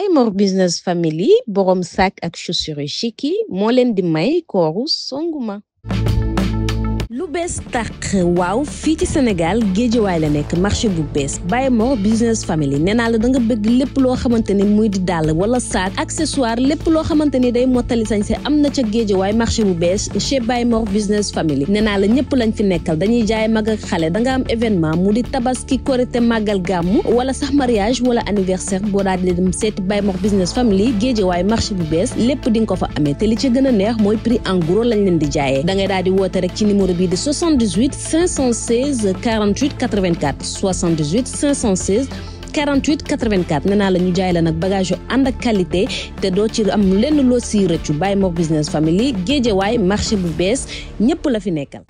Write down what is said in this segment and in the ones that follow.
Baye Mor Business Family borom sac ak chaussures chic yi moo leen di may kooru Songuma. lu bees tàq waaw fii ci Sénégal Géejawaay la nekk marché bu bees Baye Mor Business Family nee naa la da nga bëgg lépp loo xamante ni muy di dàll wala sac accessoire lépp loo xamante ni day mottali sañse am na ca Géejawaay marché bu bees chez Baye Mor Business Family nee naa la ñëpp lañ fi nekkal dañuy jaay mag ak xale da nga am événement mu di tabaski korité màggal gàmmu wala sax mariage wala anniversaire boo daal di dem seeti Baye Mor Business Family Géejawaay marché bu bees lépp di nga ko fa amee te li ci gën a neex mooy prix en gros lañ leen di jaayee da ngay daal di woote rek ci numéro de 78 516 48 84 78 516 48 84 nee naa la ñu jaay la nag bagage yu ànd ak qualité te doo ci am lenn loo siy rëccu Baye Mor Business Family Géejawaay marché bu bees ñëpp la fi nekkal.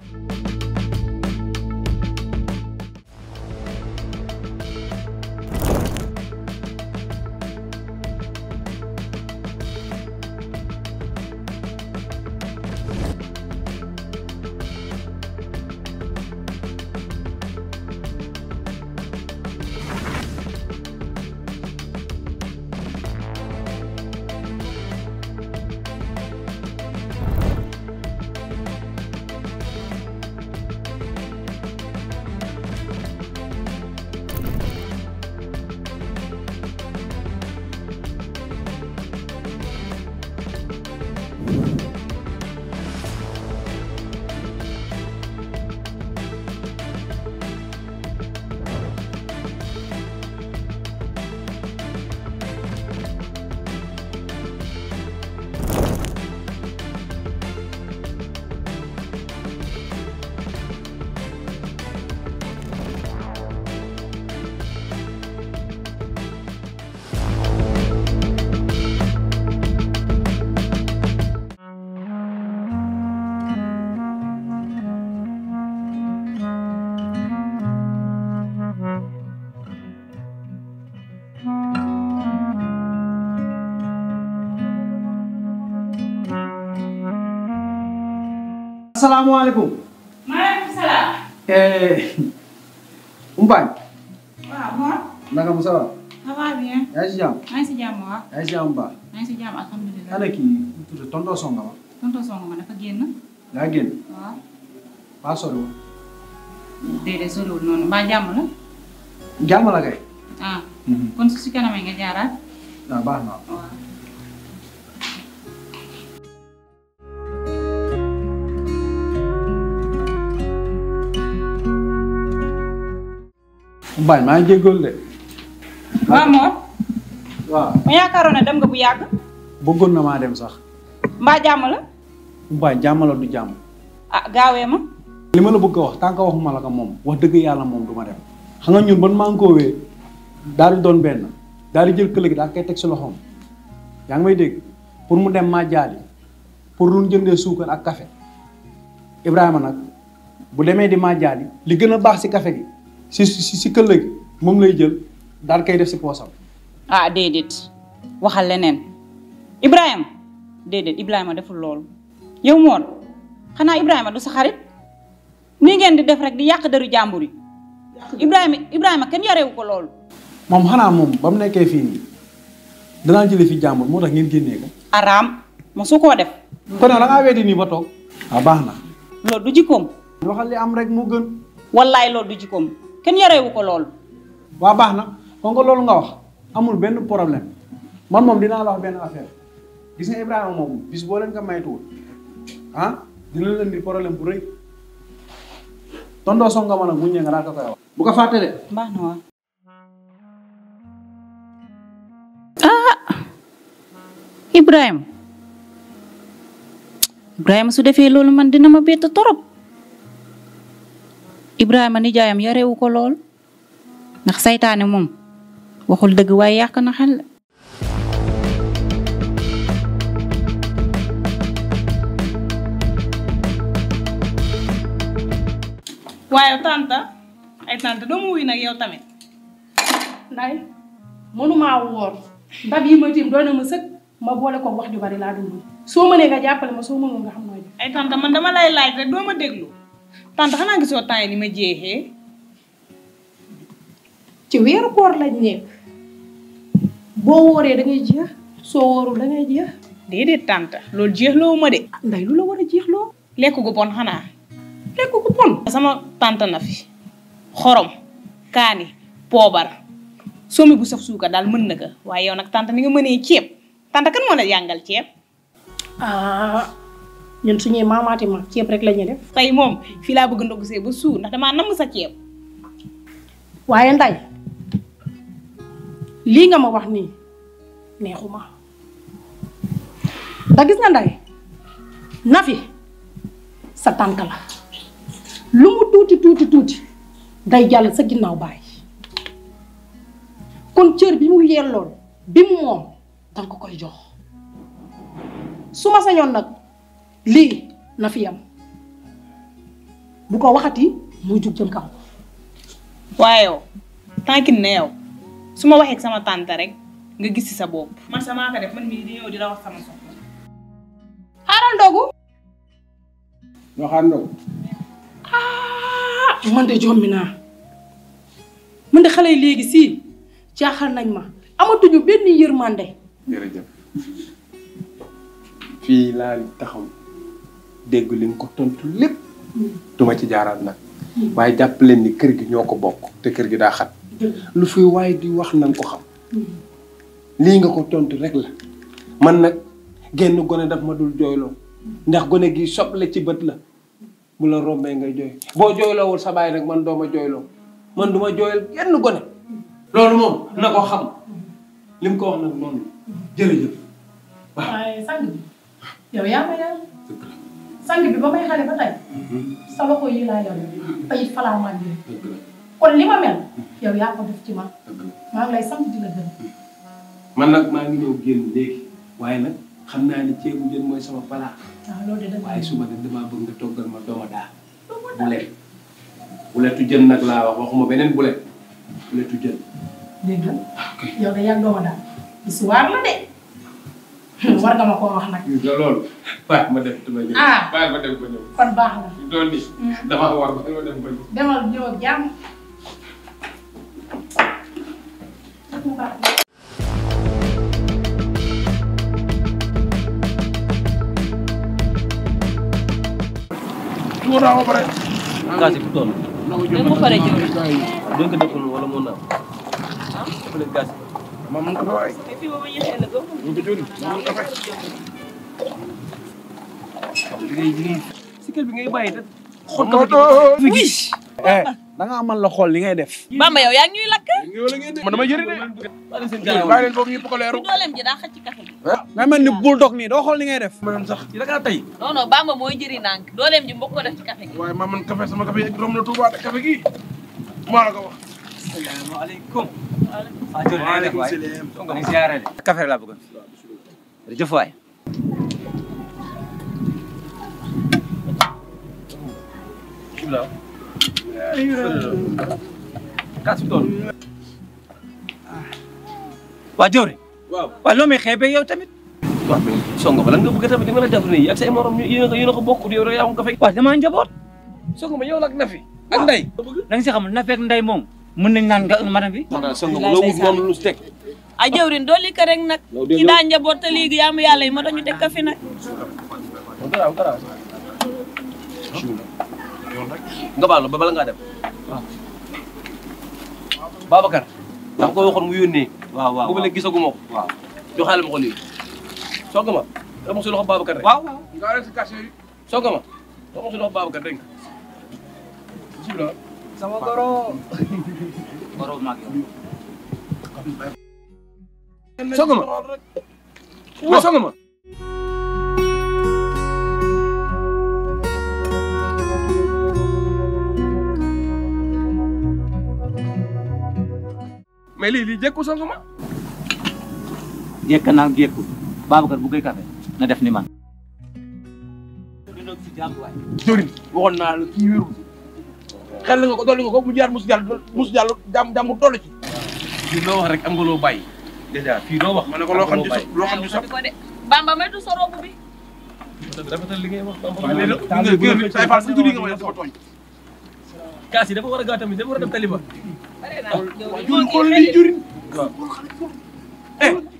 Assalamualaikum. Waalaikumsalam. Umpaañ. Waaw Mor. Naka mu ça va? Ça va bien. yaa ngi si jàmm. maa ngi si jàmm waaw. yaa ngi si jàmm bu baax. maa ngi si jàmm alhamdulilah. ana kii tuuti tonton Songa ma. tonton Songa ma dafa génn. daa génn. waaw. waa soriwul. déedéet soriwul noonu mbaa jàmm la. jàmm la kay. ah. kon su si kanamee nga jaaraat. waaw baax na. waaw. Umpaañ maa ngi jégalu de. waaw Mor. waaw. ma yaakaaroon ne dem nga bu yàgg. bëggoon na maa dem sax. mbaa jàmm la. Umpaañ jàmm la du jàmm. ah gaawee ma. li ma la bëgg a wax tant que waxuma la ko moom wax dëgg yàlla moom du ma dem. xam nga ñun ban maa ngi ko wee daal di doon benn daal di jël kële gi daal koy teg si loxoom yaa ngi may dégg pour mu dem maa jaali pour lu jëndee suukar ak café Ibrahima nag bu demee di maa jaali li gën a baax si café gi si kële gi moom lay jël daal koy def si poosam. ah déedéet waxal leneen Ibrahima déedéet Ibrahima deful loolu yow Mor xanaa Ibrahima du sa xarit nii ngeen di def rek di yàq deru jàmbur yi Ibrahima kenn yarewu ko loolu. moom xanaa moom ba mu nekkee fii nii danaa jëlee fi jàmbur moo tax ngeen génnee ko. araam ma su koo def. kon nag da ngaa weddi nii ba toog. waaw baax na. loolu du jikkoom. waxal li am rek moo gën. wallaay loolu du jikkoom kenn yarewu ko loolu. waa baax na kon ko loolu nga wax amul benn problème man moom dinaa la wax benn affaire gis nga Ibrahima moom bis boo leen ko maytuwul ah dina leen di problème bu rëy tonton Songa ma nag bu ñëwee nga daal ko koy wax. bu ko fàtte de. baax na waaw. ah Ibrahima su defee loolu man dina ma bett torop Ibrahima nijaayam yarewu ko lool ndax saytaane moom waxul dëgg waaye yàq na xel. waaye tante doo ma wuy nag yow tamit. nday mënumaa woor ndab yi ma tiim doon na ma sëkk ma boole ko wax ju bari laa dund soo mënee nga jàppale ma soo mënul nga xam nooy def. ay tante man dama lay laaj rek doo ma déglu tante xanaa gisoo temps yi ni ma jeexee. ci weeru koor lañ nekk bu boo wooree da ngay jeex soo wóorul da ngay jeex. déedéet tante loolu jeexloo ma de. nday lu la war a jeexloo. lekk gu bon xanaa. lekk gu bon. sama tante na fi xorom kaani poobar somi bu saf suukar daal mën na ko waaye yow nag tante ni nga mënee ceeb tante kan moo la jàngal ceeb. ñun suñuy maamaati ma ceeb rek la ñuy def. tey moom fii laa bëgg ndogg see ba suur ndax damaa namm sa ceeb. waaye nday lii nga ma wax nii neexuma da gis nga nday Nafi sa tànk la lu mu tuuti day jàll sa ginnaaw baay kon cër bi mu yellool bi mu moom danga ko koy jox su ma sañoon nag lii na fi yam bu ko waxati muy jug jëm kaw. waaye yow tànkin ne yow su ma waxee ak sama tante rek nga gis ci sa bopp. man sama ka def man mii di ñëw di la wax sama soxla. xaaral ndogu. ñoo xaar ndogu. man de jommi naa man de xale yi léegi sii jaaxal nañ ma amatuñu benn yërmande. jërëjëf fii laa taxaw dégg li nga ko tontu lépp duma ci jaaraat nag waaye jàpp leen ni kër gi ñoo ko bokk te kër gi daa xat lu fi waaye di wax na nga ko xam lii nga ko tontu rek la man nag genn gone daf ma dul jooyloo ndax gone gi soble ci bët la bu la rombee ngay jooy boo jooyloowul sa baay nag man dooma jooyloo man duma jooyal genn gone loolu moom na ko xam li mu ko wax nag noonu jërëjëf waaye sang bi yow yaa ma yar sang bi ba may xale ba tey sa loxo yi laa yor tey falaa màggee kon li ma mel yow yaa ko def ci man maa ngi lay sant di la gërëm man nag maa ngi ñëw génn léegi waaye nag xam naa ni ceebu jën mooy sama palaa loolu de dëgg waaye suba de damaa bëgg nga toggal ma dooma daa buletu jën nag laa wax waxuma beneen buletu jën dégg nga yow de yàgg dooma daal histoire la de war nga ma koo wax nag. gis nga loolu waaye ma def dama ñëw. waaye ma dem ko ñëw. kon baax na. doon ni damaa war ba ma dem ko ñëw. demal ñëw ak jàmm. tuuraa ba pare. kaasi bu toll. mais mu pare jël. doon ko defoon wala moo naaw. fële kaasi. ma mën ko waay. ñu ko jëli ma mën ko fay. sikkel bi ngay bàyyi te. xool ko da nga amal la xool li ngay def. Bamba yow yaa ngi ñuy lakk. man dama jëri de. bàyyi leen foofu ñu ko leeru. dooleem ji daa xëcc ci café gi. nga mel ni bulldog nii doo xool li ngay def. man sax ci la kaa tey. non non Bamba mooy jëri nànk dooleem ji mbokk ko def ci café gi. waaye ma man café sama café rom na Touba café gi maa la ko wax. asalaamaaleykum. waaleykum salaam. café laa bëggoon. jërëjëf waay. kaas bi tool. waa Diori. waaw waaw loo may xeebee yow tamit. waaw mais songo ba lan nga bëgg tamit di nga la def nii ak say morom yéen a ko bokk yow rek yaa ngi ko fay. waaw damaa njaboot. songo ma yow la ak Nafi ak Ndeye. da nga si xamul Nafi ak Ndeye moom mën nañ naan nga madame bi. xanaa songo ma loo wut moom lu teg. a jëwrin dooli ko rek nag. ki daa njaboot te léegi yaa ma yàlla yi ma tax ñu teg ka fi nag. nga baal ba bala ngaa dem. waaw. Babacar. dama ko waxoon mu yónnee. waaw waaw boobu léegi gisaguma ko. waaw joxaale ma ko léegi. soog ma. dama si loxo Babacar rek. waaw waaw. nga arrêté si cachet yi. soog ma. dama si loxo Babacar dégg nga. bisimilah. sama goro. goro mag yow. soog ma. waaw soog ma. mais lii jékku songo ma. jekk naa jékku Babacar bu koy café na def ni man. Diori waxoon naa la kii wéru xel nga ko dolli nga ko mu jaar musu jàll jàmm toll ci. fii loo wax rek am nga loo bàyyi. dèjà fii loo wax. ma ne ko loo xam ci sopp loo xam ci sopp. Bamba may du sa robe bi. rafetal li ngay wax. waaye léegi say faal si guddi nga may dafa tooñ. kaas yi dafa war a gaaw tamit dafa war a def taliba. waaw Diori xool lii Diori. eh